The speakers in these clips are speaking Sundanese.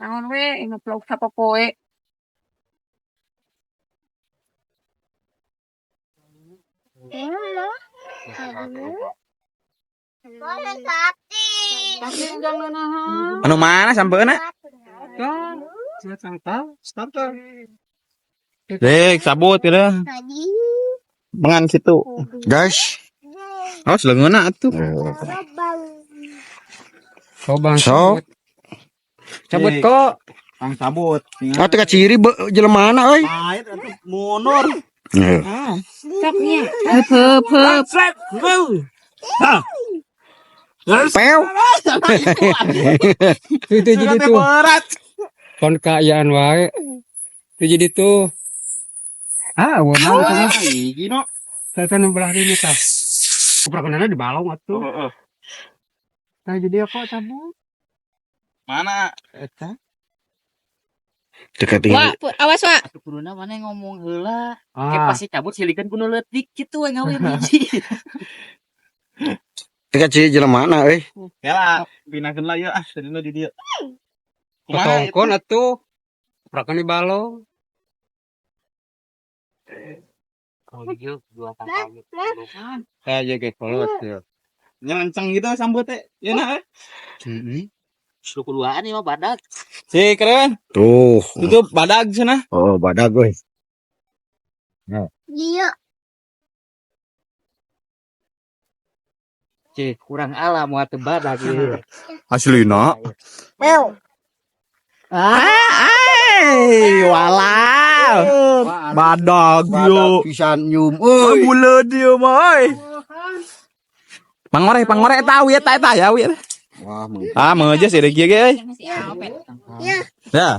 Naon we ngevlog sapopoe. Anu mana sampeuna? Dek, sabut gitu. Mengan situ. Guys. Oh, leungeunna atuh. Sobang. Sok. Cabut kok. Kang sabut. Ah, teu kaciri jelema mana euy. Pahit atuh mundur. Heeh. Heup heup. Pew. Itu jadi tuh. Berat. Kon kaayaan wae. Itu jadi tuh. Ah, wah mana tuh. Iki no. Saya kan belah ini tah. Oprakanana di balong atuh. Heeh. Nah, jadi apa cabut? Mana? Eta. Teu katingali. Wah, awas Wak. Atuh kuduna mana ngomong heula. Kayak Ah, pasti cabut silikan kudu leutik kitu we ngawe biji. Teu kaciri jelema mana euy. Kela, pindahkeun lah ieu ah, tadina di dieu. Kumaha itu? potongkon atuh. Oprakan di balong. Oh iya, dua tangkal. Saya jaga kolot ya. Nyelenceng gitu sambut teh. Ya nah. Heeh. Lu kuduaan ieu mah badag. Si keren. Tuh. Tutup badag cenah. Oh, badag euy. Cih, kurang alam moal teu badag ieu. Aslina. Meow. Ah, ai, walau. Badag yo. Badag pisan nyum euy. Buleud ieu mah euy. Pangore, pangore eta wi eta eta ya wi. Wah, mah. Ah, meujeus ieu kieu ge euy. Ya.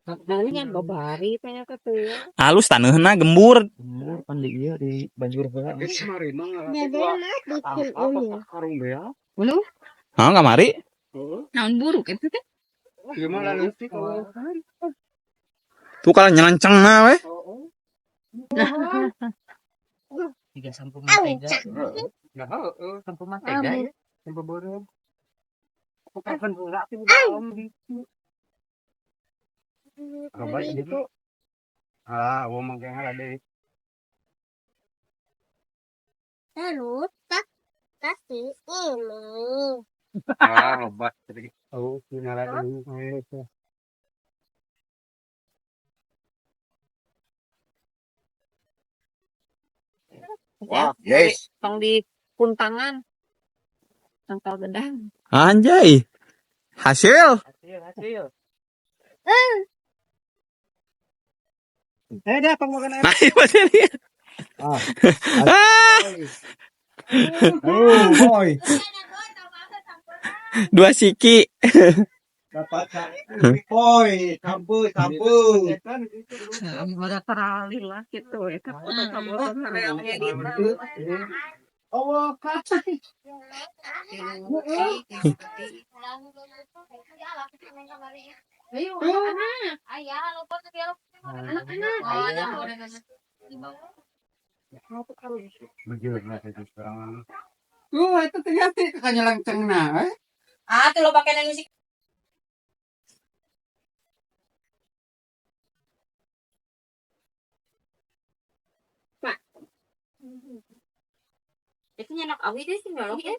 Dengan babari tanya ke tuh. Halus taneuhna gembur. Bener pan di ieu di banjur heula. Mari mah karung bea. Belum? Hah, kamari? Naon buruk itu teh. Gimana leutik kalau Tuh kalau nyelenceng mah we. Tiga sampeu mantega. Nah, heeh. Sampeu mantega ya. Sampai beureum. Oprakan heula di balong gitu. Coba gitu. Ah, wah mah kayak deui. Terus kasih ini. Ah, loba. Oh, nyala deui. Wah, yes. Tong di puntangan. Tangkal gedang. Anjay. Hasil. Hasil, hasil. Eh, dah pangmakan Nah, iya masih lihat. Ah. Ah, Oh, boy. dua siki. Dapat boy, sampe sampe. Udah teralih lah gitu. Itu gitu. Oh, Ayo, anak-anak. Anak-anak. Tuh, itu ternyata kakaknya lanceng nah. Eh? Ah, tuh lo pakai musik. Pak. Itu nyenak awi deh sih nyolok ya.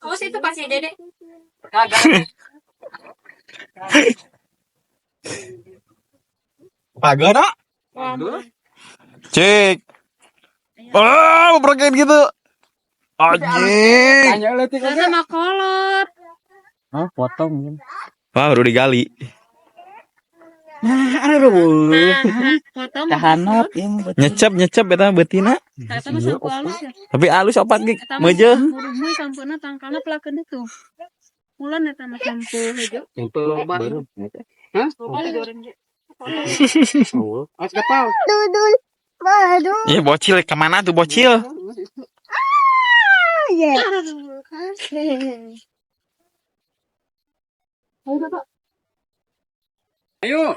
Awas itu pasti Dede. Kagak. Pagar nak? Cek. Oh, berkain gitu. Anjing. Tanya leutik oge. Sama kolot. Oh, potong. Wah, baru digali. Nah, aduh. Nah, potong. Tahanap ieu mah betul. Nyecep, nyecep eta betina. Eta mah sampo alus ya. Tapi alus opat ge Eta mah meujeuh. burung sampuna tangkalna pelakeun itu. Mulan eta mah sampo hejo. Sampai Loba. beureum. Hah? Loba digoreng ge. Oh, awas kapal. Dudul. Baru. Iya, bocil kemana tuh bocil? Ya. Ayo.